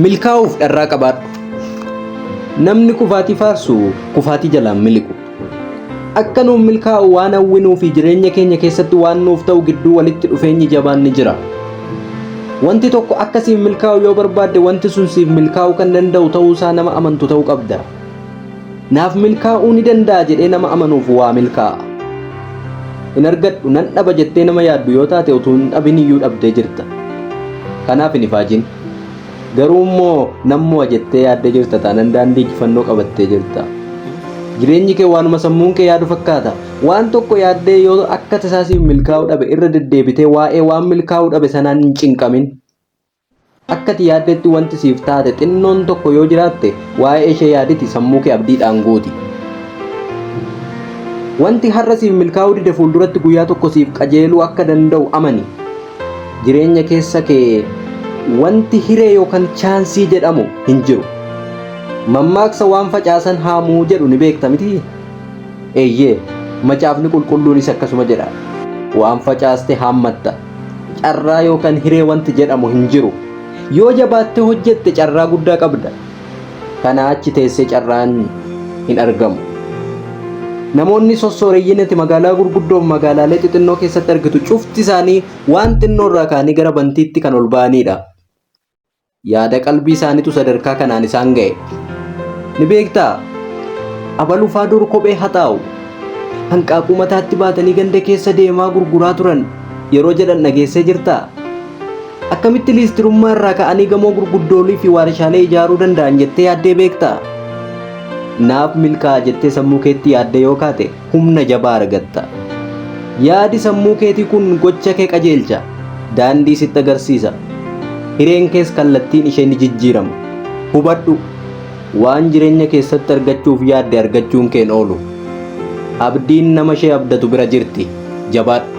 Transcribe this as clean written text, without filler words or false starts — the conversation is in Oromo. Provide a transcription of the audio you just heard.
Milkaa'uuf dharraa qabaadhu. Namni kufaatii faarsu kufaatii jalaan miliqu. Akka nuuf milkaa'u waan hawwinuu fi jireenya keenya keessatti waan nuuf ta'u gidduu walitti dhufeenyi jabaan ni jira. Wanti tokko akka siif milkaa'u yoo barbaadde wanti sun siif milkaa'uu kan danda'u ta'uusaa nama amantu ta'uu qabda. Naaf milkaa'uu ni danda'a jedhee nama amanuuf waa milkaa'a. Hin argadhu nan dhaba jettee nama yaaddu yoo taate utuu hin dhabin iyyuu dhabdee jirta. Kanaaf hin ifaajin. Garuu immoo nan mo'a jettee yaaddee jirta taanan daandii injifannoo qabattee jirta. Jireenyi kee waanuma sammuun kee yaadu fakkaata. Waan tokko yaaddee yoo akka tasaa siif milkaa'uu dhabe irra deddeebitee waa'ee waan milkaa'uu dhabe sanaan hin cinqamin. Akka ati yaaddetti wanti siif taate xinnoon tokko yoo jiraatte waa'ee ishee yaaditi sammuu kee abdiidhaan guuti. Wanti har'a siif milkaa'uu dide fuulduratti guyyaa tokko siif qajeeluu akka danda'u amani. Jireenya keessa kee wanti hiree yookaan chaansii jedhamu hin jiru. Mammaaksa waan facaasan haamuu jedhu ni beekta mitii? Eeyyee, macaafni qulqulluunis akkasuma jedha. Waan facaaste haammatta. Carraa yookaan hiree wanti jedhamu hin jiru. Yoo jabaattee hojjette carraa guddaa qabda. Kanaa achi teessee carraan hin argamu. Namoonni sossooreeyyiin ati magaalaa gurguddoo fi magaalaalee xixinnoo keessatti argitu cufti isaanii waan xinnoo irraa ka'anii gara bantiitti kan ol ba'anidha. Yaada qalbii isaaniitu sadarkaa kanaan isaan ga'e. Ni beektaa? Abalufaa dur kophee haxaa'u. Hanqaaquu mataatti baatanii ganda keessa deemaa gurguraa turan yeroo jedhan dhageessee jirtaa? Akkamitti liistirummaa irraa ka'anii gamoo gurguddoolii fi waarshaalee ijaaruu danda'an jettee yaaddee beektaa? Naaf milkaa'a jettee sammuu keetti yaaddee yoo kaate humna jabaa argatta. Yaadi sammuu keetii kun gocha kee qajeelcha, daandii sitti agarsiisa. Hireen kees kallattiin ishee ni jijjiirama. Hubadhu, waan jireenya keessatti argachuuf yaadde argachuun kee hin oolu. Abdiin nama ishee abdatu bira jirti. Jabaadhu.